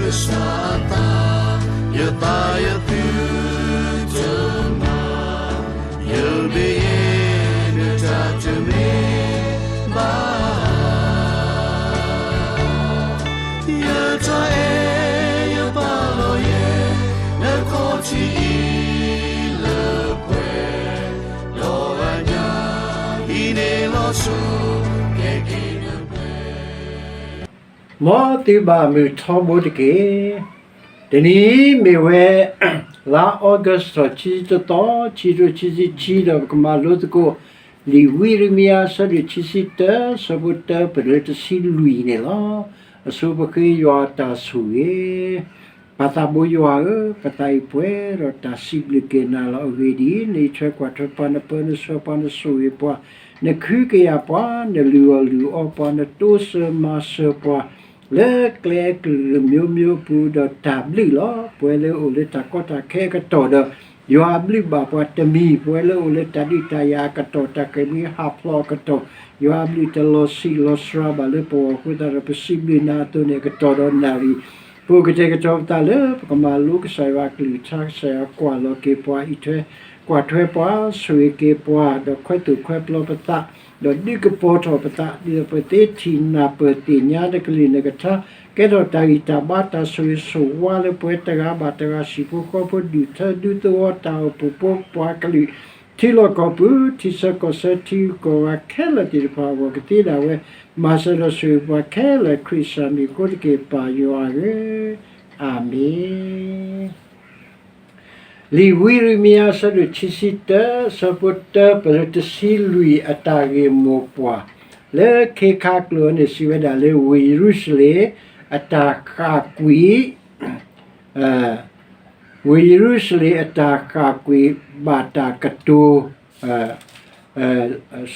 ကစၢ်အသး, ယသးယသုတမၤ, ယမ့ၢ်ယဲ နတၢ်တမ့ၢ်ဘၣ်. ယတၢ်အဲၣ်ယပာ်လီၤယဲ နခီၣ်ထံးအံၤလၢပှဲၤ, ဒီးအညၣ်အံၤန့ၣ်လီၤဆီ ကဲက့ၤလၢပှဲၤ မ်သုဘၣ်မုာ်ထီဘိတက့ၢ်. တနံၤအံၤမ့ၢ်ဝဲ လါ August ထီၣ်ခံဆံတသီ, ခံကထိခံဆံခံ, ဒီးပကမၤလိသကိး လံာ်ဝံယံးရမံယၤ အဆၢဒိၣ်ခံဆံတၢ, အဆၢဖိတၢ ပတုၤတဆံလွံၢ်န့ၣ်လီၤ. အဆိပဃ့ယွၤအတၢ်ဆိၣ်ဂ့ၤ ပၢ်သးဘိယွၤဧၢ, ပသးအံၤပှဲၤဒီးတၢ်စံးဘျုးက့ၤနၤ လၢအဂ့ၢ်ဒ်အံၤ, နအံးထွဲကွၢ်ထွဲပှၤ, နပၢနဆှၢပှၤ, နဆိၣ်ဂ့ၤပှၤ, နခုကယာ်ပှၤ, နလုၢ်အီၣ်လုၢ်အီပှၤ, နတိစၢၤမၤစၢၤပှၤ လၢကျဲအကလုာ်ကလုာ်မိမိအပူၤ ဒီးတၢ်ဘျုးလီၤ. ပဝဲလၢအိၣ်လၢတၢ်ကီတၢ်ခဲအကတီၢ်ဒီး ယွၤအဘျုးဘၣ်ပှၤတမံၤ, ပဝဲလၢအိၣ်လၢတၢ်ဒုးတၢ်ယၤအကတီၢ်, တၢ်ကဲမံဟးဖျိးအကတီၢ်, ယွၤအဘျုးတလီၤဆံးလီၤစှၤဘၣ်လၢပဂီၢ်အဃိသတးဒီး ပစံးဘျုးနၤအသိးန့ၣ်အကတီၢ်ဒီးနၣ်ရံၣ်, ပအိၣ်ကတဲာ်ကတီၤပသးလၢ ပကမၤလိကစၢ်ယွၤအကလုၢ်ကထါ, ကစၢ်ယွၤကွၢ်လီၤက့ၤပှၤ, အံးထွဲကွၢ်ထွဲပှၤ, ဆိၣ်ဂ့ၤက့ၤပှၤ, ဒီးခွဲးသိၣ်ခွဲးပျီပသး, ဒီးဒုးကပီၤထီၣ်ပသး, ဒ်သိးပသ့ထံၣ်နၢ်ပၢၢ်သ့ၣ်ညါနကလုၢ်နကထါ, ကဲထီၣ်တၢ်ဂံၢ်တၢ်ဘါတၢ်ဆိၣ်ဂ့ၤဆိၣ်ဝါလၢပှဲၤတဂၤဘၣ်တဂၤ, ဟံၣ်ဖိဃီဖိ, ဒူၣ်ထၢဒူသဝီ, တၢ်အိၣ်ဖှိၣ်ဖိ, ပှၤကလုာ်, ထံလီၢ်ကီၢ်ပူၤ, ထံဆၢကီၢ်ဆၢထံဂုၤကီၢ်ဂၤခဲလၢာ်သ့ၣ်တဖၣ်အဂီၢ်ကသ့ဒၣ်ဝဲ, မၤစၢၤဒီးဆိၣ်ဂ့ၤပှၤခဲလၢာ် ခရံာ်စၢ်မံၤအဃိတက့ၢ် ပၢ်ယွၤဧၢ, အၤမ့ၣ်. လံာ်ဝံယံးရမံယၤ အဆၢဒိၣ်ခံဆံတၢ, အဆၢဖိတၢ ပတုၤတဆံလွံၢ် အတၢ်ဂ့ၢ်မိၢ်ပှၢ်, လၢခ့ခါကျိာ်န့ၣ် စံးဝဲဒၣ်လၢ ဝ့ၢ်ယရူၤၡလ့ၣ် အတၢ်ဃၣ်ကွံာ် ဝ့ၢ်ယရူၤၡလ့ၣ်အတၢ်ဃၣ်ကွံာ် ဘၣ်တၢ်ကတိၤ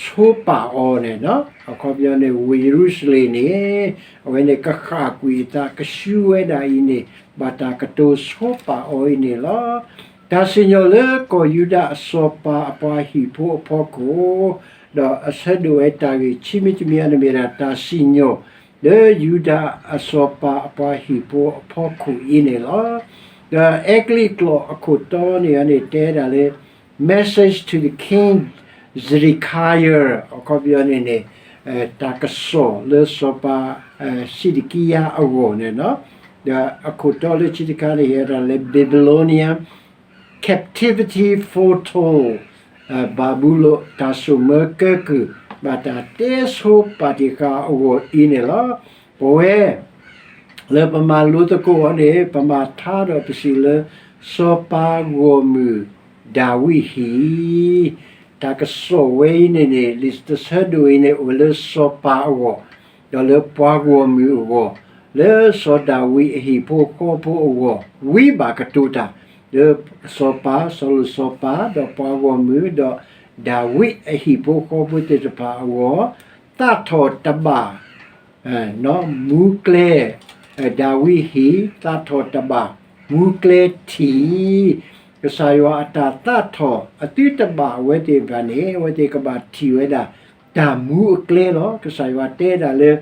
ဆိပာ်အီၤန့ၣ်, အခီပညီန့ၣ် ဝ့ၢ်ယရူၤၡလ့ၣ်န့ၣ် အဝဲန့ၣ်ကဃၣ်ကွံာ်အသး ကဆူဝဲဒၣ်အံၤန့ၣ် ဘၣ်တၢ်ကတိၤဆိပာ်အီၤအံၤန့ၣ်လီၤ. တၢ်စံၣ်ညီၣ်လၢကီၢ်ယူဒၤအစီၤပၤအပှၤဟံၣ်ဖိအဖီခိၣ်, ဒီးအဆၢဒိၣ်ဝဲတၢ်ဂ့ၢ်ခံမံၤတမံၤအံၤန့ၣ်မ့ၢ်ဒၣ် တၢ်စံၣ်ညီၣ် လၢယူဒၤအစီၤပၤအပှၤဟံၣ်ဖိအဖီခိၣ်အံၤန့ၣ်လီၤ. ဒီးအဲကလံးကျိာ်အခိၣ်တီန့ၣ်န့ၣ် တဲဒၣ်လၢ Message to the King Zedekiah အခီပညီန့ၣ်န့ၣ် တၢ်ကစီၣ်လၢစီၤပၤ စံးဒကံယၤအဂီၢ်န့ၣ်လီၤ. ဒီးအခိၣ်တီလၢခံတခါန့ၣ် ဟဲဒၣ်လၢ Babylonian captivity foretold, ဘၤဘူလိၣ်တၢ်စိာ်မၢကဲကုၢ် ဘၣ်တၢ်တဲဆိပာ်တ့ၢ်ဃာ်အဂီၢ်အံၤန့ၣ်လီၤ. ပဝဲ လၢပမၤလိသကိးအီၤန့ၣ် ပမၤထါဒီးပစံးလၢ စီၤပၤဂီၢ်မုၢ်ဒၤဝံးဟံၣ်, တၢ်ကစီၣ်ဝဲအံၤန့ၣ်န့ၣ် လံာ်တဆၢဒိၣ်အံၤန့ၣ် အိၣ်လၢစီၤပၤအဂီၢ်, ဒီးလၢပှၤဂီၢ်မုၢ်အဂီၢ်, လၢစီၤဒၤဝံးအဟံၣ်ဖိဃီဖိအဂီၢ် ဝံဘၣ်ကတိၤတၢ်, လၢစီၤပၤ စီၤလိာ်စီၤပၤ ဒီးပှၤဂီၢ်မုၢ် ဒီးဒၤဝံးအဟံၣ်ဖိဃီဖိသ့ၣ်တဖၣ်အဂီၢ်, သးထီၣ်တဘၣ် မူကျဲ, ဒၤဝံးဟံၣ် သးထီၣ်တဘၣ် မူကျဲထံၣ်, ကစၢ်ယွၤအတၢ်သးထီၣ်အသုတဘၣ်အဝဲသ့ၣ်တဖၣ်န့ၣ် အဝဲသ့ၣ်ကဘၣ်ထံၣ်ဝဲဒၣ် တၢ်မူအကျဲလီၤ. ကစၢ်ယွၤတဲဒၣ်လၢ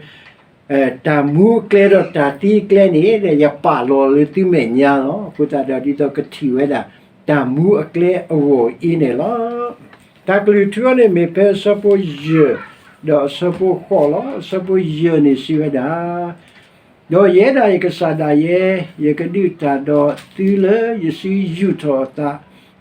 တၢ်မူအကျဲဒီးတၢ်သံအကျဲန့ၣ် ယပာ်လီၤလၢသုမဲာ်ညါလီၤ. အဃိသတးဒီး ဒ်သိးကထံၣ်ဝဲဒၣ် တၢ်မူအကျဲအဂီၢ်အံၤန့ၣ်လီၤ. တၢ်ကလုၢ်ထူအီၤန့ၣ်မ့ၢ်ဖဲအဆၢဖိယဲၢ် ဒီးအဆၢဖိဃိးလီၤ. အဆၢဖိယဲၢ်န့ၣ်စံးဝဲဒၣ်, ဒီးယဲဒၣ်ယကစၢ်ဒၣ်ယဲ ယကဒုးတၢ်ဒီးသုလၢယစုယူာ်ထီၣ်အသး,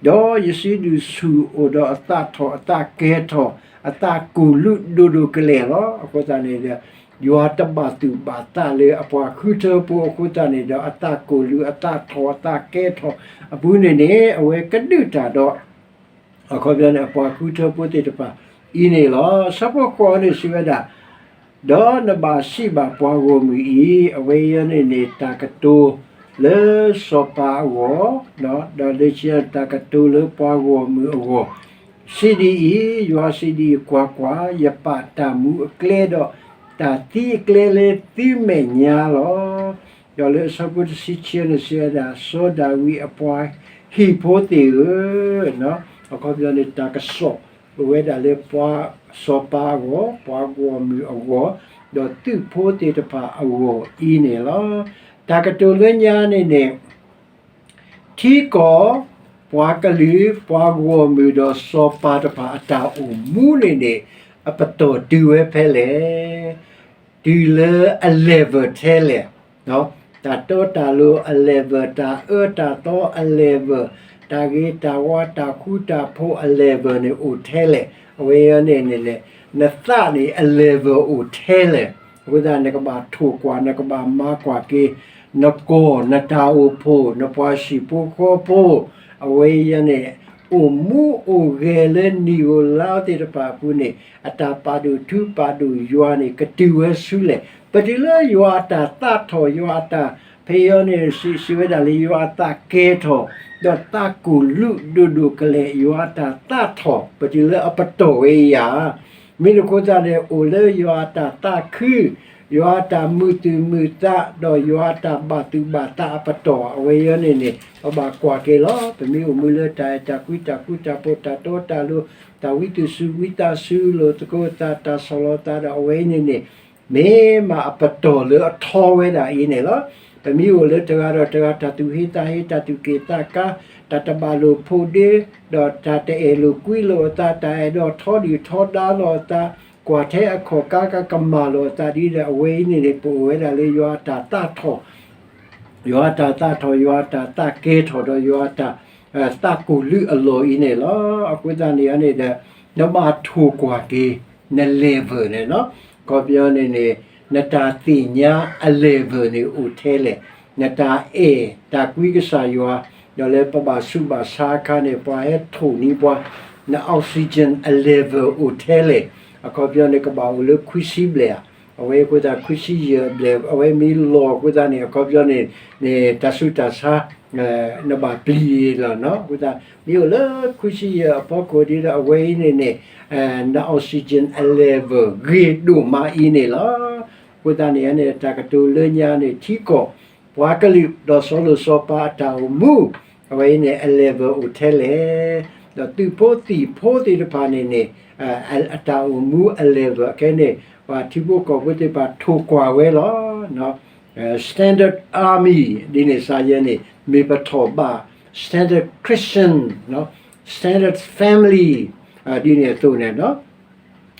ဒီးယစုဒုးဆူၣ်အိၣ်ဒီးအသးထီၣ်အသးကဲၤထီၣ် အသးကိၢ်လူးဒိၣ်ဒိၣ်ကလဲာ်လီၤ. အဃိသတးန့ၣ်ဒီး ယွၤတဘၣ်သူၣ်ဘၣ်သးလၢအပှၤဃုထၢဖိအဃိသတးန့ၣ်ဒီး အသးကိၢ်လူးအသးထီၣ်အသးကဲၤထီၣ်အပူၤန့ၣ်န့ၣ် အဝဲကဒုးတၢ်ဒီး အခီပညီန့ၣ် အပှၤဃုထၢဖိသ့ၣ်တဖၣ်အံၤန့ၣ်လီၤ. အဆၢဖိဃိးန့ၣ်စံးဝဲဒၣ်, ဒီးနဘၣ်စံးဘၣ်ပှၤဂီၢ်မုၢ်အံၤ, အဝဲအံၤန့ၣ်န့ၣ် တၢ်ကတိၤလၢစီၤပၤအဂီၢ်, ဒီးလၢခံတၢ်ကတိၤလၢပှၤဂီၢ်မုၢ်အဂီၢ်, စံးဒ်အံၤ, ယွၤစံးဒ်အံၤ, ကွၢ်ကွၢ်, ယပာ်တၢ်မူအကျဲဒီးတၢ်သံအကျဲလၢသုမဲာ်ညါလီၤ. ဒီးလၢအဆၢဖိတဆံခံန့ၣ်စံးဝဲဒၣ်, စီၤဒၤဝံးအပှၤဟံၣ်ဖိသ့ၣ်ဧၢ, အခီပညီန့ၣ် တၢ်ကစီၣ်အိၣ်ဝဲဒၣ်လၢပှၤစီၤပၤအဂီၢ်, ပှၤဂီၢ်မုၢ်အဂီၢ်, ဒီးသုးဖိသ့ၣ်တဖၣ်အဂီၢ်အံၤန့ၣ်လီၤ. တၢ်ကတိၤလၢညါန့ၣ်န့ၣ် ထံကီၢ်, ပှၤကလုာ်, ပှၤဂီၢ်မုၢ်ဒီးစီၤပၤတဖၣ်အတၢ်အိၣ်မူန့ၣ်န့ၣ် အပတီၢ်တုၤဝဲဖဲလဲၣ်. တုၤလၢအ level ထဲလဲၣ်. တၢ်တီတၢ်လိၤအ level, တၢ်အၢတၢ်သီအ level, တၢ်ဂ့ၤတၢ်ဝါတၢ်ဃူတၢ်ဖိးအ level န့ၣ်အိၣ်ထဲလဲၣ်. အဝဲအံၤန့ၣ်န့ၣ် နသးန့ၣ်အ level အိၣ်ထဲလဲၣ်. အဃိသတး နကဘၣ်ထိၣ်ကွၢ် နကဘၣ်မၤကွၢ်က့ၤ နကီၢ် နတၢ်အိၣ်ဖှိၣ် နပှၤဟံၣ်ဖိဃီဖိ အဝဲအံၤန့ၣ် အိၣ်မူအိၣ်ဂဲၤလၢနံၣ်ဧိၤလါသ့ၣ်တဖၣ်အပူၤန့ၣ် အတၢ်ပာ်ဒိၣ်ထူပာ်ဒိၣ်ယွၤန့ၣ် ကတုၤဝဲဆူလဲၣ်. ပတုၤလၢယွၤအတၢ်သးထီၣ် ယွၤအတၢ် ဖဲအံၤန့ၣ် စံးဝဲဒၣ်လၢယွၤအသးကဲထီၣ် ဒီးသးကူၣ်လုးဒိၣ်ဒိၣ်ကလဲာ် ယွၤအတၢ်သးထီၣ် ပတုၤလၢအပတီၢ်ဝဲအံၤဧါ. မ့ၢ်တခီသတးန့ၣ် အိၣ်လၢယွၤအတၢ်သးခု ယွၤအတၢ်မုာ်သူၣ်မုာ်သး ဒီးယွၤအတၢ်ဘၣ်သူၣ်ဘၣ်သးအပတီၢ် အဝဲအံၤန့ၣ်န့ၣ် ပဘၣ်ကွၢ်က့ၤလီၤ. ပမ့ၢ်အိၣ်မူလၢတၢ်အဲၣ်တၢ်ကွံ တၢ်ဃူတၢ်ဖိး တၢ်တီတၢ်လိၤ တၢ်ဝံသူၣ်စူၤဝံသးစူၤ လိာ်သကိးသး တၢ်ဆီၣ်လီၤသးဒီး အဝဲအံၤန့ၣ်န့ၣ် မ့ၢ်မးအပတီၢ်လၢအထီဝဲဒၣ်အံၤန့ၣ်လီၤ. ပမ့ၢ်အိၣ်လၢတဂၤဒီးတဂၤ တၢ်သူၣ်ဟ့သးဟ့ တၢ်သူၣ်က့ၣ်သးကါ တၢ်တဘၣ်လိာ်ဖိးဒ့ ဒီးတၢ်တအဲၣ်လိာ်ကွံလိာ်အသး တၢ်အဲၣ်ဒိးထီဒုၣ်ထီဒါလိာ်အသး ကွၢ်ထဲအခီၣ်ကါကကမၣ်လိာ်အသးဒ်ဒီး အဝဲအံၤန့ၣ်န့ၣ် ပအိၣ်ဝဲဒၣ်လၢယွၤအတၢ်သးထီၣ် ယွၤအတၢ်သးထီၣ် ယွၤအတၢ်သးကဲထီၣ်ဒီးယွၤအတၢ် သးကူၣ်လုးအလီၢ်အံၤန့ၣ်လီၤ. အဃိသတးန့ၣ်န့ၣ်ဒီး နဘၣ်ထိၣ်ကွၢ်က့ၤ န level န့ၣ်လီၤ. အခီပညီန့ၣ်န့ၣ် နတၢ်သ့ၣ်ညါအ level န့ၣ်အိၣ်ထဲလဲၣ်. နတၢ်အဲၣ်တၢ်ကွံကစၢ်ယွၤ ဒီးလၢပဘၣ်ဆူးဘၣ်ဆါအခါန့ၣ် ပှၤဟဲထိၣ်န့ၢ်ပှၤ န oxygen အ level အိၣ်ထဲလဲၣ်. အခီပညီန့ၣ် ကဘၣ်အိၣ်လၢခွံဆံဘျဲၣ်ဧါ. အဝဲအဃိသတး ခွံဆံယဲၢ်ဘျဲၣ် အဝဲမ့ၢ်လီၤအဃိသတးန့ၣ် အခီပညီန့ၣ် နတၢ်ဆူးတၢ်ဆါ နဘၣ်ပျံၤလီၤနီၤ. အဃိသတး မ့ၢ်အိၣ်လၢခွံဆံယဲၢ်အဖီခိၣ်ဒ်ဒီး အဝဲအံၤန့ၣ်န့ၣ် န oxygen အ level ဂ့ၤဒိၣ်မးအံၤန့ၣ်လီၤ. အဃိသတးန့ၣ်န့ၣ် တၢ်ကတိၤလၢညါန့ၣ် ထံကီၢ် ပှၤကလုာ် ဒီးစီၤလိၤစီၤပၤအတၢ်အိၣ်မူ အဝဲအံၤန့ၣ် အ level အိၣ်ထဲလဲၣ်. ဒီးသုးဖိသံၣ်ဖိသ့ၣ်တဖၣ်န့ၣ်န့ၣ် အတၢ်အိၣ်မူအ level ခဲန့ၣ် ပှၤထံဖိကီၢ်ဖိသ့ၣ်တဖၣ်ထိၣ်ကွၢ်ဝဲလီၤ. Standard Army ဒ်န့ၣ်စ့ၢ်ကီးန့ၣ် မ့ၢ်ပထီၣ်ဘၣ် Standard Christian, Standard Family ဒ်န့ၣ်အသိးန့ၣ်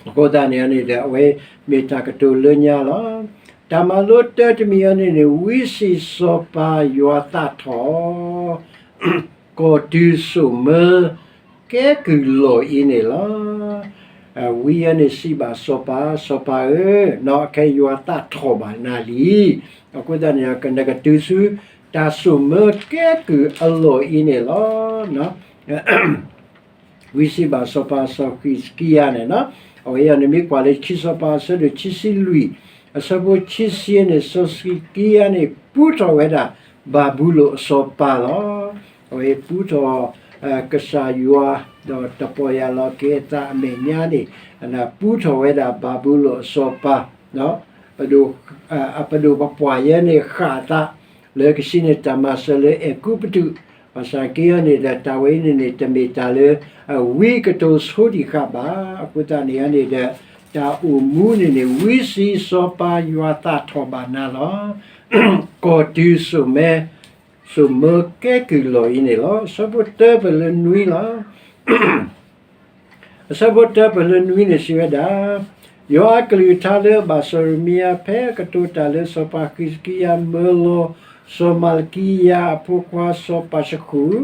အဃိသတးန့ၣ်န့ၣ်ဒီး အဝဲမ့ၢ်တၢ်ကတိၤလၢညါလီၤ. တၢ်မၤလိတၢတမံၤအံၤန့ၣ်န့ၣ် ဝံစံးစီၤပၤယွၤသးထီၣ် ကီၢ်တုၤစိာ်မၢကဲကုၢ်လီၢ်အံၤန့ၣ်လီၤ. ဝံအံၤန့ၣ်စံးဘၣ်စီၤပၤ, စီၤပၤဧၢ, နီၢ်ခဲယွၤသးထီၣ်ဘၣ်နၤလံ. အဃိသတးန့ၣ် နကတုၤဆူတၢ်စိာ်မၢကဲကုၢ်အလီၢ်အံၤန့ၣ်လီၤ. ဝံစံးဘၣ်စီၤပၤစီၤဃံးစကံယၤန့ၣ်, အဝဲအံၤန့ၣ်မ့ၢ်ကွၢ်လၢခံစီၤပၤအဆၢဒိၣ်ခံဆံလွံၢ် အဆၢဖိခံဆံန့ၣ် စီၤစံးကံယၤန့ၣ် ပူထီၣ်ဝဲဒၣ်ဘၤဘူလိၣ်အစီၤပၤလီၤ. အဝဲပူထီၣ် ကစၢ်ယွၤ ဒီးတပီၢ်ယၢ်လီၤက့ၤအသးအမဲာ်ညါန့ၣ် ပူထီၣ်ဝဲဒၣ်ဘၤဘူလိၣ်အစီၤပၤ, ပဒိၣ်, အပဒိၣ်ပပှၢ်ယဲန့ၣ်ဃၣ်အသး လၢကဆံးန့ၢ်တၢ်မၤစၢၤလၢအဲၤကူပတူး, ဘၣ်ဆၣ်က့အံၤန့ၣ်ဒီး တၢ်ဝဲအံၤန့ၣ်န့ၣ် တမ့ၢ်တၢ်လၢ ဝံကတိၤဆိဒံးဃာ်ဘၣ်. အဃိသတးန့ၣ်န့ၣ်ဒီး တၢ်အိၣ်မူန့ၣ်န့ၣ် ဝံစံးစီၤပၤယွၤသးထီၣ်ဘၣ်နၤလီၤ. ကီၢ်တုၤစိာ်မၢ, စိာ်မၢကဲကုၢ်လီၢ်အံၤန့ၣ်လီၤ. အဆၢဖိတၢပၢၢ်လၢနွံလီၤ. အဆၢဖိတၢပၢၢ်လၢနွံန့ၣ်စံးဝဲဒၣ်, ယွၤအကလုၢ်ကထါလၢအဘၣ်စီၤယံးရမံယၤ ဖဲအကတိၤတၢ်လၢစီၤပၤဃံးစကံယၤမၢလီၤ စီၤမၤလကံယၤအဖိခွါစီၤပၤၡခူး,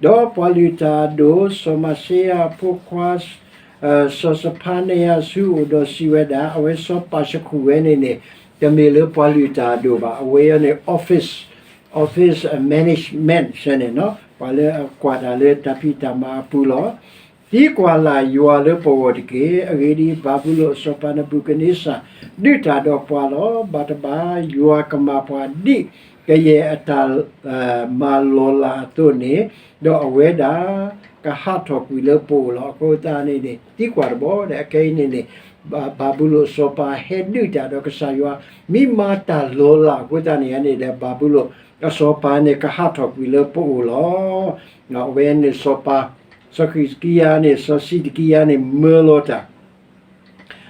ဒီးပှၤလုၢ်တၢ်အဒိၣ် စီၤမၤၡ့ယၤအဖိခွါ စီၤစဖါနယၤဆူအအိၣ်ဒီးစံးဝဲဒၣ်, အဝဲစီၤပၤၡခူးဝဲန့ၣ်န့ၣ် တမ့ၢ်လၢပှၤလုၢ်တၢ်အဒိၣ်ဘၣ်, အဝဲအံၤန့ၣ် office, office management န့ၣ်, ပှၤလၢအကွၢ်တၢ်လၢတၢ်ဖံးတၢ်မၤအပူၤလီၤ. သံကွၢ်လၢ်ယွၤလၢပဂီၢ်တက့ၢ်. အဂ့ၢ်ဒ်အံၤ, ဘၤဘူလိၣ်အစီၤပၤနဘူၤခၣ်နံစၢ် ဒုးတၢ်ဒီးပှၤလီၤ. ဘၣ်တဘၣ် ယွၤကမၤပှၤဒ်ကယဲၢ်အတၢ်မၤလီၤလးအသိးန့ၣ်, ဒီးအဝဲဒၣ်ကဟးထီၣ်ကွံာ်လၢပအိၣ်လီၤ. အဃိသတးန့ၣ်န့ၣ် သံကွၢ်တဘီဒီး အခဲအံၤန့ၣ်န့ၣ် ဘၤဘူလိၣ်အစီၤပၤဟဲဒုးတၢ်ဒီးကစၢ်ယွၤ မ့ၢ်မၤတၢ်လီၤလးအဃိသတးန့ၣ်န့ၣ်ဒီး ဘၤဘူလိၣ်အစီၤပၤန့ၣ် ကဟးထီၣ်ကွံာ်လၢပအိၣ်လီၤ. အဝဲန့ၣ်စီၤပၤ စီၤဃံးစကံယၤန့ၣ် စီၤစံးတကံယၤန့ၣ် မၢလီၤတၢ်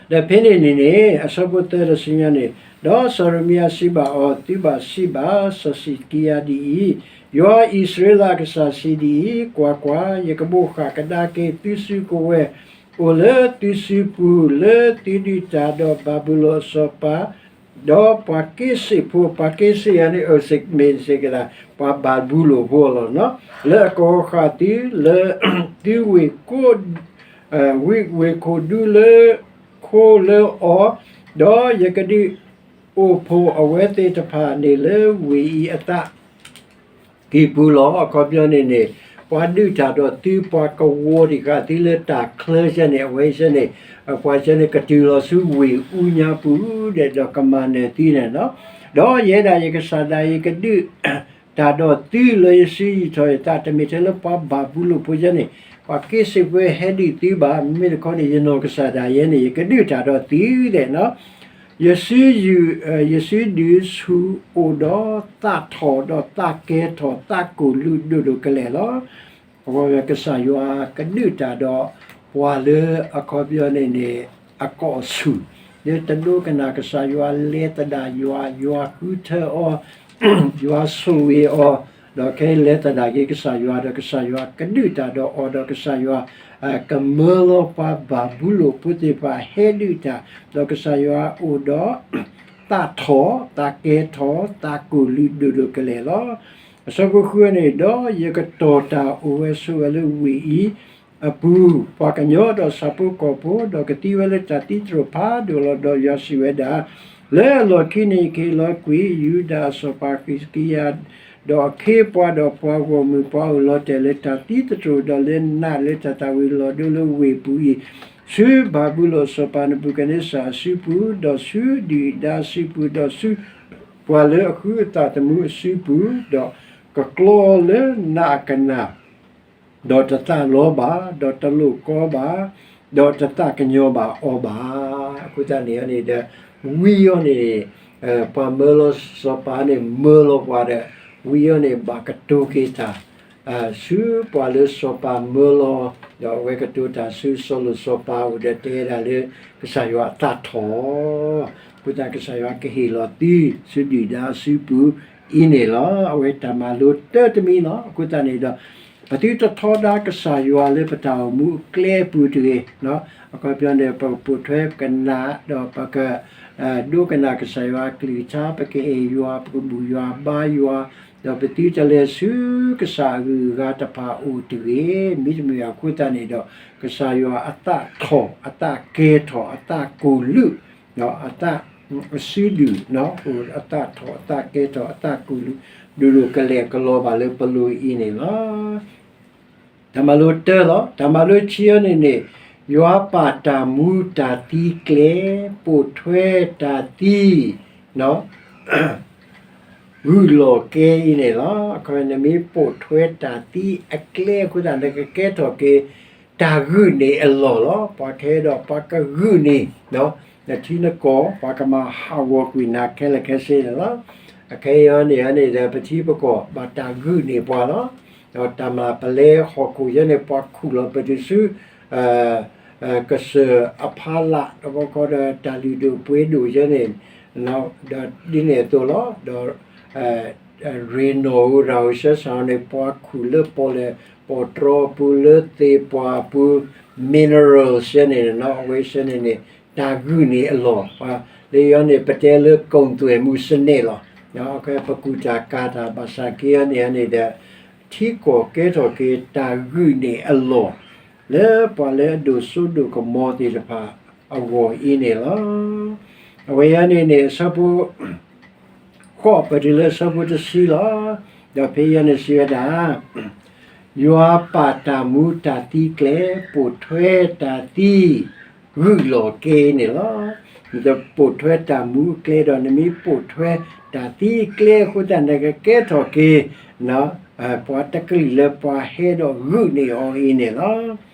ဒီးဖဲန့ၣ်န့ၣ်န့ၣ် အဆၢဖိသၢဒီးဆူညါန့ၣ် ဒီးစီၤယရမံယၤစံးဘၣ်အီၤ, သုဘၣ်စံးဘၣ်စီၤစံးကံယၤဒ်အံၤ, ယွၤအံၣ်စရ့လးအကစၢ်စံးဒ်အံၤ, ကွၢ်ကွၢ်, ယကဘိးဃၣ်ကဒါက့ၤသုစုကဝဲၤ အိၣ်လၢသုစုပူၤ, လၢသုဒုးတၢ်ဒီးဘၤဘူလိၣ်အစီၤပၤ, ဒီးပှၤက့စ့းဖိ, ပှၤက့စ့းယၤန့ၣ် အမ့ၢ်စ့ၢ်ကီး ပှၤဘၤဘူလိၣ်ဖိလီၤ, လၢအကဝီၤဃာ်သု, လၢသုဝ့ၢ်ကိး ဝ့ၢ်ခိၣ်ဒူလၢခိလၢအီၤ, ဒီးယကဒုးအိၣ်ဖှိၣ်အဝဲသ့ၣ်တဖၣ်န့ၣ်လၢဝ့ၢ်အံၤအသးကံၢ်ပူၤလီၤ. အခီပညီန့ၣ်န့ၣ် ပှၤဒုးတၢ်ဒီးသု ပှၤကဝီၤတံၢ်ဃာ်သုလၢတၢ်ချၢဆဲန့ၣ် အဝဲဆဲန့ၣ် ပှၤဆဲန့ၣ်ကတုၤလီၤဆူဝ့ၢ်အူညါပူၤဒီး ဒီးကမၤနၢၤသုန့ၣ်လီၤ. ဒီးယဲဒၣ်ယကစၢ်ဒၣ်ယကဒုး တၢ်ဒီးသုလၢယစုယူာ်ထီၣ်ယသး တမ့ၢ်ထဲလၢပှၤဘၤဘူလိၣ်ဖိယဲန့ၣ် ပှၤက့စ့းဖိဟဲဒုးသုဘၣ်, မ့မ့ၢ်တခီန့ၣ် ယနီၢ်ကစၢ်ဒၣ်ယဲန့ၣ် ယကဒုးတၢ်ဒီးသုဒဲး, ယစု, ယစုဒုးဆူၣ်အိၣ်ဒီးသးထီၣ်ဒီးသးကဲထီၣ်သးကိၢ်လုးဒိၣ်ဒိၣ်ကလဲာ်လီၤ. အဝဲကစၢ်ယွၤကဒုးတၢ်ဒီးပှၤလၢအခီပညီန့ၣ်န့ၣ် အကီၢ်အဆူၣ်, လၢတဒိကနၣ်ကစၢ်ယွၤ လဲၤသဒၣ်ယွၤ, ယွၤဃုထၢအီၤ, ယွၤဆိၣ်ဂ့ၤအီၤ, ဒီးခဲအံၤလဲၤသဒၣ်က့ၤကစၢ်ယွၤ ဒီးကစၢ်ယွၤကဒုးတၢ်ဒီးအီၤ ဒီးကစၢ်ယွၤ ကမၢလီၤပှၤဘၤဘူလိၣ်ဖိသ့ၣ်တဖၣ်ဟဲဒုးတၢ်, ဒီးကစၢ်ယွၤအိၣ်ဒီး သးထီၣ်, သးကဲထီၣ်, သးကိၢ်လုးဒိၣ်ဒိၣ်ကလဲာ်လီၤ. အဆၢဖိဃုန့ၣ်, ဒီးယကတီၢ်တၢ်အိၣ်ဝဲဆိးဝဲလၢဝ့ၢ်အံၤအပူၤ, ပှၤကညီဒီးဆၣ်ဖိကီၢ်ဖိ, ဒီးကသံဝဲလၢတၢ်သံသတြိာ်ဖးဒိၣ်လီၤ. ဒီးယွၤစံးဝဲဒၣ်, လၢအလီၢ်ခံန့ၣ် ယကဟ့ၣ်လီၤကွံာ်ယူဒၤအစီၤပၤဟံးစကံယၤ ဒီးအခ့အပှၤဒီးပှၤဂီၢ်မုၢ်ပှၤအိၣ်လီၤတဲာ်လၢတၢ်သံသတြိာ် ဒီးလၢနးလၢတၢ်သၣ်ဝံၤလီၤဒိလၢဝ့ၢ်ပူၤအံၤ, ဆူဘၤဘူလိၣ်အစီၤပၤနဘူၤခၣ်နံစၢ်အစုပူၤ, ဒီးဆူဒုၣ်ဒါအစုပူၤ, ဒီးဆူပှၤလၢအဃုအသးသမူအစုပူၤ, ဒီးကကျီလၢနးအကနၣ်, ဒီးတသးလီဘၣ်, ဒီးတလိၣ်ကီဘၣ်, ဒီးတသးကညီၤဘၣ်အီၤဘၣ်. အဃိသတးန့ၣ်န့ၣ်ဒီး ဝံအီၤန့ၣ် ပှၤမၢလီၤစီၤပၤန့ၣ် မၢလီၤပှၤဒီး ဝံအီၤန့ၣ် ဘၣ်ကတိၤက့ၤတၢ် ဆူပှၤလၢစီၤပၤမၢလီၤ, ဒီးအဝဲကတိၤတၢ်ဆူစီၤလိာ်စီၤပၤအအိၣ်ဒီးတဲဒၣ်လၢ ကစၢ်ယွၤအသးထီၣ်, အဃိသတးကစၢ်ယွၤကဟ့ၣ်လီၤသု ဆူဒုၣ်ဒါအစုပူၤအံၤန့ၣ်လီၤ. အဝဲတၢ်မၤလိတၢ်တမံၤလီၤ. အဃိသတးန့ၣ်ဒီး ပသုတထီဒါကစၢ်ယွၤလၢပတၢ်အိၣ်မူအကျဲအပူၤတဂ့ၤ, အခီပညီန့ၣ် ပကပိာ်ထွဲကနၣ် ဒီးပက ဒိကနၣ်ကစၢ်ယွၤအကလုၢ်ကထါ, ပကအ့ၣ်ယွၤ, ပကဘူၣ်ယွၤဘါယွၤ, ဒီးပသုတလဲၤဆူကစၢ်အဂုၤအဂၤတဖၣ်အအိၣ်တဂ့ၤ. မ့တမ့ၢ်အဃိသတးန့ၣ်ဒီး ကစၢ်ယွၤအသးထီၣ်, အသးကဲထီၣ်, အသးကိၢ်လုး, ဒီးအသး အစုဒုၣ်, အသးထီၣ်, အသးကဲထီၣ်, အသးကိၢ်လုး ဒိၣ်ဒိၣ်ကလဲာ်ကလီၤဘၣ်လၢပလိၤအံၤန့ၣ်လီၤ. တၢ်မၤလိတၢလီၤ. တၢ်မၤလိခံအံၤန့ၣ်န့ၣ်, ယွၤပာ်တၢ်မူတၢ်သံကျဲ, ပိာ်ထွဲတၢ်သံ ဂုာ်လီၤကဲအံၤန့ၣ်လီၤ. အခီနမ့ၢ်ပိာ်ထွဲတၢ်သံအကျဲအဃိသတး နကကဲထီၣ်က့ၤ တၢ်ဂုာ်န့ၢ်အလီၢ်လီၤ. ပှၤကဟဲဒီးပှၤကဂုာ်န့ၢ် နထံနကီၢ်, ပှၤကမၤဟးဂီၤကွံာ်နၤခဲလၢာ်ခဲဆ့န့ၣ်လီၤ. အခဲအံၤန့ၣ်န့ၣ်ဒီး ပထံပကီၢ်ဘၣ်တၢ်ဂုာ်န့ၢ်ပှၤလီၤ. ဒီးတၢ်မၤပလဲဟီၣ်ခိၣ်ယဲန့ၣ် ပှၤခူၣ်လီၤပတုၤဆူ ကစၢၢ်အဖီလာ် တဘျီဃီဒီးတၢ်လုၢ်ဒိၣ်ပှ့ၤဒိၣ်ယဲန့ၣ်, ဒီးဒ်န့ၣ်အသိးလီၤ. ဒီး ရ့ၣ်နီၣ်ဧိၤတၢ်ဧိၤ ဆှဲဆၣ်န့ၣ် ပှၤခူၣ်လၢပီၣ်လဲၣ်ပီၣ်တြီအပူၤ လၢသ့ၣ်ပှၢ်အပူၤ mineral ယဲန့ၣ် အဝဲယဲန့ၣ်န့ၣ် တၢ်ဂုာ်န့ၢ်အလီၢ်, လၢယဲန့ၣ် ပတဲလၢ ကုန်သွယ်မှုစနစ် လီၤ. ပကူၣ်တၢ်ကၤတၢ်ဘၣ်ဆၣ်က့ယဲန့ၣ်န့ၣ်ဒီး ထံကီၢ်ကဲထီၣ်က့ၤတၢ်ဂုာ်န့ၢ်အလီၢ် လၢပှၤလၢအဒိၣ်စိဒိၣ်ကမီၤသ့ၣ်တဖၣ်အဂီၢ်အံၤန့ၣ်လီၤ. အဝဲယဲန့ၣ်န့ၣ် အဆၢဖိ ဃိးပတုၤလၢအဆၢဖိတဆံလီၤ. ဒီးဖဲယဲန့ၣ်စံးဝဲဒၣ် ယွၤပာ်တၢ်မူတၢ်သံကျဲ, ပိာ်ထွဲတၢ်သံ ဂုာ်လီၤကဲအံၤန့ၣ်လီၤ. နပိာ်ထွဲတၢ်မူအကျဲဒီး နမ့ၢ်ပိာ်ထွဲတၢ်သံအကျဲအဃိသတး နကကဲထီၣ်က့ၤ ပှၤတကလုာ်လၢပှၤဟဲဒီးဂုာ်န့ၢ်အီၤအံၤန့ၣ်လီၤ.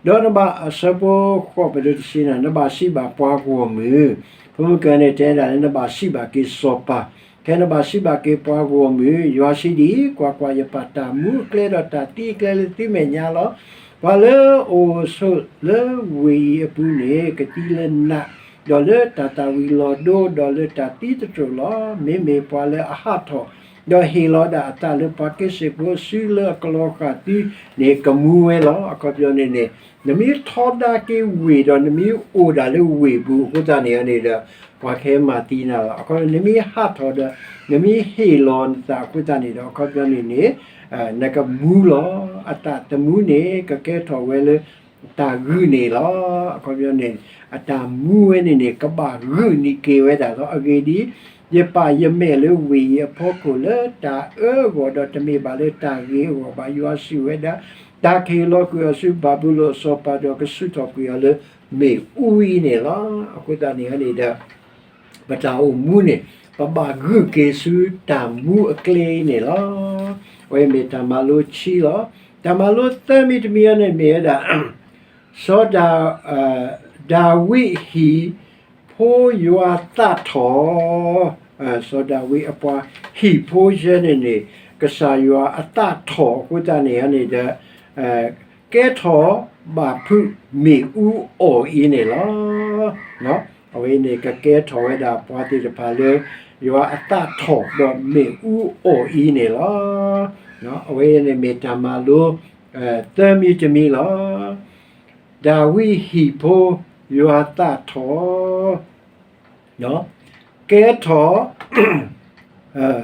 ဒီးနဘၣ်အဆၢဖိဃိးပတုၤတဆံန့ၣ် နဘၣ်စံးဘၣ်ပှၤဂီၢ်မုၢ်, ဖိမုၣ်ကဲန့ၣ်တဲဒၣ်လၢနဘၣ်စံးဘၣ်က့ၤစီၤပၤ, ခဲနဘၣ်စံးဘၣ်က့ၤပှၤဂီၢ်မုၢ်, ယွၤစံးဒ်အံၤ, ကွၢ်ကွၢ်, ယပာ်တၢ်မူအကျဲဒီးတၢ်သံအကျဲလၢသုမဲာ်ညါလီၤ. ပှၤလၢအအိၣ်ဆိးလၢဝ့ၢ်အံၤအပူၤန့ၣ် ကသံလၢနး ဒီးလၢတၢ်သၣ်ဝံၤလီၤဒိ ဒီးလၢတၢ်သံသတြိာ်လီၤ. မ့မ့ၢ်ပှၤလၢအဟးထီၣ် ဒီးဟ့ၣ်လီၤဒၣ်အသးလၢပှၤက့စ့ၣ်ဖိအစုလၢအကလီၤဃာ်သုန့ၣ် ကမူဝဲလီၤ. အခီပညီန့ၣ်န့ၣ် နမ့ၢ်ထီဒါက့ၤဝ့ၢ်ဒီး နမ့ၢ်အိၣ်ဒၣ်လၢဝ့ၢ်ပူၤအဃိသတးန့ၣ်န့ၣ်ဒီး ပှၤကဟဲမၤသံနၤလီၤ. အခီပညီ နမ့ၢ်ဟးထီၣ်ဒီး နမ့ၢ်ဟ့ၣ်လီၤနသးအဃိသတးန့ၣ်ဒီး အခီပညီန့ၣ်န့ၣ် နကမူလီၤ. အသးသမူန့ၣ် ကကဲထီၣ်ဝဲလၢ တၢ်ဂုာ်န့ၣ်လီၤ. အခီပညီန့ၣ် အတၢ်မူဝဲန့ၣ်န့ၣ် ကဘၣ်ဂုာ်န့ၢ်က့ၤဝဲဒၣ်လီၤ. အဂ့ၢ်ဒ်အံၤ, ယပာ်ယမဲာ်လၢဝ့ၢ်အံၤအဖီခိၣ်လၢတၢ်အၢအဂီၢ် ဒီးတမ့ၢ်ဘၣ်လၢတၢ်ဂ့ၤအဂီၢ်ဘၣ်. ယွၤစံးဝဲဒၣ်, တၢ်ကဟ့ၣ်လီၤကွံာ်အီၤဆူဘၤဘူလိၣ်အစီၤပၤဒီး ကဆူၣ်ထီၣ်ကွံာ်အီၤလၢမ့ၣ်အူအံၤန့ၣ်လီၤ. အဃိသတးန့ၣ်န့ၣ်ဒီး ပတၢ်အိၣ်မူန့ၣ် ပဘၣ်ဂုာ်က့ၤဆူတၢ်မူအကျဲအံၤန့ၣ်လီၤ. အဝဲမ့ၢ်တၢ်မၤလိခံလီၤ. တၢ်မၤလိသၢမံၤတမံၤအံၤန့ၣ်မ့ၢ်ဝဲဒၣ် စီၤဒၤ, ဒၤဝံးဟံၣ်ဖိယွၤသးထီၣ်, စီၤဒၤဝံးအပှၤဟံၣ်ဖိယဲန့ၣ်န့ၣ် ကစၢ်ယွၤအသးထီၣ်အဃိသတးန့ၣ်န့ၣ်ဒီး ကဲထီၣ်ဘၣ်ဖုးမ့ၣ်အူအီၣ်အံၤန့ၣ်လီၤ. အဝဲန့ၣ်ကကဲထီၣ်ဝဲဒၣ်ပှၤသ့ၣ်တဖၣ်လၢ ယွၤအသးထီၣ်ဒီးမ့ၣ်အူအီၣ်အံၤန့ၣ်လီၤ. အဝဲန့ၣ်မ့ၢ်တၢ်မၤလိ သၢမံၤတမံၤလီၤ. ဒၤဝံးဟံၣ်ဖိယွၤသးထီၣ် ကဲထီၣ်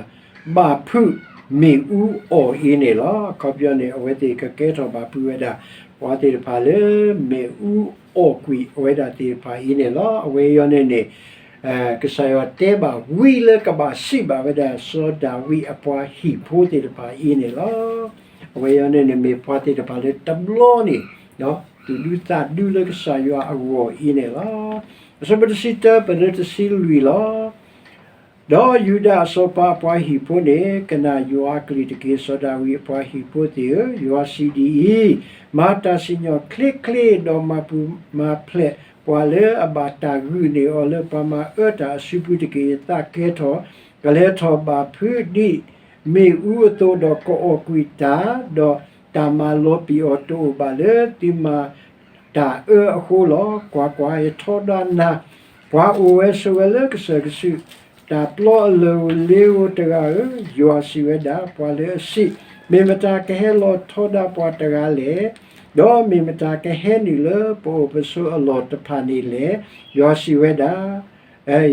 ဘၣ်ဖုးမ့ၣ်အူအီၣ်အံၤန့ၣ်လီၤ. အခီပညီန့ၣ် အဝဲသ့ၣ်ကကဲထီၣ်ဘၣ်ဖုးဝဲဒၣ် ပှၤသ့ၣ်တဖၣ်လၢမ့ၣ်အူအီၣ်ကွံာ်အဝဲဒၣ်သ့ၣ်တဖၣ်အံၤန့ၣ်လီၤ. အဝဲအံၤန့ၣ်န့ၣ် ကစၢ်ယွၤတဲဘၣ်ဝံလၢကဘၣ်စံးဘၣ်ဝဲဒၣ် စီၤဒၤဝံးအပှၤဟံၣ်ဖိသ့ၣ်တဖၣ်အံၤန့ၣ်လီၤ. အဝဲအံၤန့ၣ်န့ၣ် မ့ၢ်ပှၤသ့ၣ်တဖၣ်လၢတဘျီန့ၣ် သူၣ်ဒူသးဒူလၢကစၢ်ယွၤအဂီၢ်အံၤန့ၣ်လီၤ. အဆၢဖိတဆံတၢ ပလၢတဆံလွံၢ်လီၤ. ဒီးယူဒၤအစီၤပၤအပှၤဟံၣ်ဖိန့ၣ် ကနၣ်ယွၤအကလုၢ်တက့ၢ်. စီၤဒၤဝံးအပှၤဟံၣ်ဖိသ့ၣ်ဧၢ, ယွၤစံးဒ်အံၤ, မၤတၢ်စံၣ်ညီၣ်ချ့ချ့, ဒီးမၤပူၤမၤဖျဲးပှၤလၢအဘၣ်တၢ်ဂုာ်န့ၢ်အီၤလၢပှၤမၤအၢတၢ်အစုပူၤတက့ၢ်. ယသးကဲထီၣ် ကလဲၤထီၣ်ဘၣ်ဖုးဒ်မ့ၣ်အူအသိး, ဒီးကအီၣ်ကွံာ်တၢ်, ဒီးတၢ်မၤလီၤပံာ်အီၤတအိၣ်ဘၣ်လၢသုမၤတၢ်အၢအဃိလီၤ. ကွၢ်ကွၢ်, ယထီဒါနၤ ပှၤအိၣ်ဝဲဆိးဝဲလၢကစၢၢ်ကဆူး တၢ်ပျီအလၢၢ်ဧိၤလ့ဧိၤတဂၤဧၢ, ယွၤစံးဝဲဒၣ်, ပှၤလၢအစံး, မ့ၢ်မတၤကဟဲလီၤထီဒါပှၤတဂၤလဲၣ်, ဒီးမ့ၢ်မတၤကဟဲနုာ်လၢပအိၣ်ပဆိးအလီၢ်တဖၣ်န့ၣ်လဲၣ်. ယွၤစံးဝဲဒၣ်,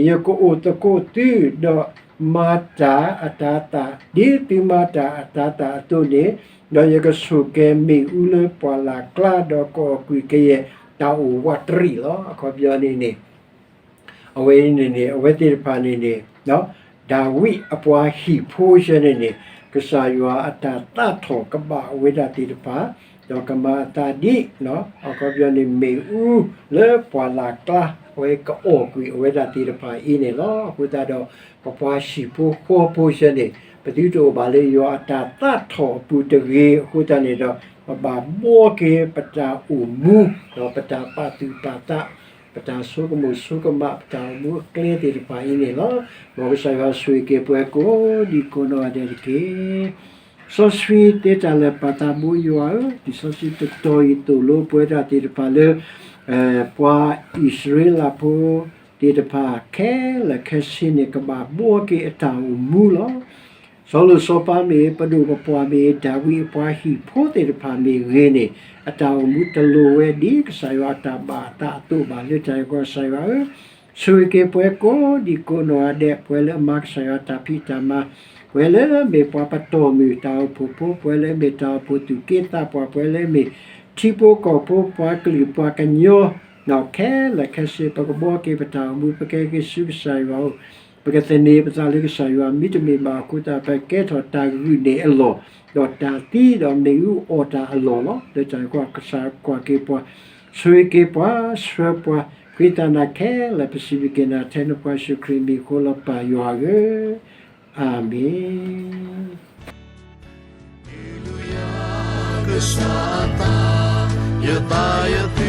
ယကအိၣ်သကိးသု, ဒီးမၤတၢ်အတၤသၣ် ဒ်သုမၤတၢ်အတၤသၣ်အသိးန့ၣ်, ဒီးယကဆိၣ်ကဲၤမ့ၣ်အူလၢပှၢ်လၢ်ကျါ, ဒီးကအီၣ်ကွံာ်ကယဲၢ်တၢ်အိၣ်ဝးတရံးလီၤ. အခီပညီန့ၣ်န့ၣ် အဝဲန့ၣ်န့ၣ် အဝဲသ့ၣ်တဖၣ်န့ၣ်န့ၣ် ဒၤဝံးအပှၤဟံၣ်ဖိယဲန့ၣ်န့ၣ် ကစၢ်ယွၤအတၢ်သးထီၣ်ကဘၣ်အဝဲဒၣ်သ့ၣ်တဖၣ်, ဒီးကမၤအသးဒ် အခီပညီန့ၣ် မ့ၣ်အူလၢပှၢ်လၢ်ကျါ အဝဲကအီၣ်ကွံာ်အဝဲဒၣ်သ့ၣ်တဖၣ်အံၤန့ၣ်လီၤ. အဃိသတးဒီး ပပှၤဟံၣ်ဖိဃီဖိယဲန့ၣ် ပသုတအိၣ်ဘၣ်လၢယွၤအတၢ်သးထီၣ်အပူၤတဂ့ၤ. အဃိသတးန့ၣ်ဒီး ပဘၣ်ဘှီက့ၤပတၢ်အိၣ်မူ ဒီးပတၢ်ပာ်သူၣ်ပာ်သး ပတၢ်ဆိကမိၣ်ဆိကမး ပတၢ်အိၣ်မူအကျဲသ့ၣ်တဖၣ်အံၤန့ၣ်လီၤ. မ်ကစၢ်ယွၤဆိၣ်ဂ့ၤက့ၤပှၤကိးဒံကိးနီၢ်ဂၤဒဲးတက့ၢ်. စီဆှံသ့တၢ်လၢာ်ပၢ်သးဘိယွၤဧၢ, လံာ်စီဆှံတတီၤအံၤသိၣ်လိပဝဲဒၣ်သ့ၣ်တဖၣ်လၢ ပှၤအံၣ်စရ့လးဖိသ့ၣ်တဖၣ်ခဲလၢာ်ခဲဆ့န့ၣ် ကဘၣ်ဘှီက့ၤအတၢ်အိၣ်မူလီၤ. စီၤလိၤစီၤပၤမ့ၢ်ဂ့ၤ, ပဒိၣ်ပပှၢ်မ့ၢ်ဂ့ၤ, ဒၤဝံးအပှၤဟံၣ်ဖိသ့ၣ်တဖၣ်မ့ၢ်ဂ့ၤန့ၣ် အတၢ်အိၣ်မူတလိၣ်ဝဲဒ်ကစၢ်ယွၤအတၢ်ဘၣ်အသးအသိးဘၣ်. လၢတၢ်ဂ့ၢ်ကီကစၢ်ယွၤဧၢ, ဆိၣ်ဂ့ၤက့ၤပှၤကိးဒံကိးနီၢ်ဂၤဒဲး, ပှၤလၢအမၤကစၢ်ယွၤတၢ်ဖံးတၢ်မၤ, ပှၤလၢအမ့ၢ်ပှၤပတီၢ်မုၢ်တၢ်အိၣ်ဖှိၣ်ဖိ, ပှၤလၢအမ့ၢ်တၢ်အိၣ်ဖှိၣ်သူၣ်က့သးပှၢ်, ပှၤလၢအမ့ၢ်ထံဖိကီၢ်ဖိ, ပှၤကလုာ်ပှၤကညီ ခဲလၢာ်ခဲဆ့ ပကဘှီက့ၤပတၢ်အိၣ်မူ ပကက့ၤဆူကစၢ်ယွၤအအိၣ်, ပကသန့ၤပသးလၢကစၢ်ယွၤ မ့တမ့ၢ်ဘၣ်အဃိသတး ပကဲထီၣ်တၢ်ဂုာ်န့ၢ်အလီၢ်, ဒီးတၢ်သံဒီးမ့ၣ်အူအီၣ်တၢ်အလီၢ်လီၤ. လၢတၢ်ဂ့ၢ်ကီကစၢ်ကွၢ်က့ၤပှၤ, ဆိၣ်ဂ့ၤက့ၤပှၤ, ဆှၢပှၤ, ဃ့သးနၤခဲလၢာ် ပစံးဘျုးက့ၤနၤထဲနဖိယ့ၣ်ၡူးခရံာ်မံၤအဃိလီၤ ပၢ်ယွၤဧၢ, အၤမ့ၣ်.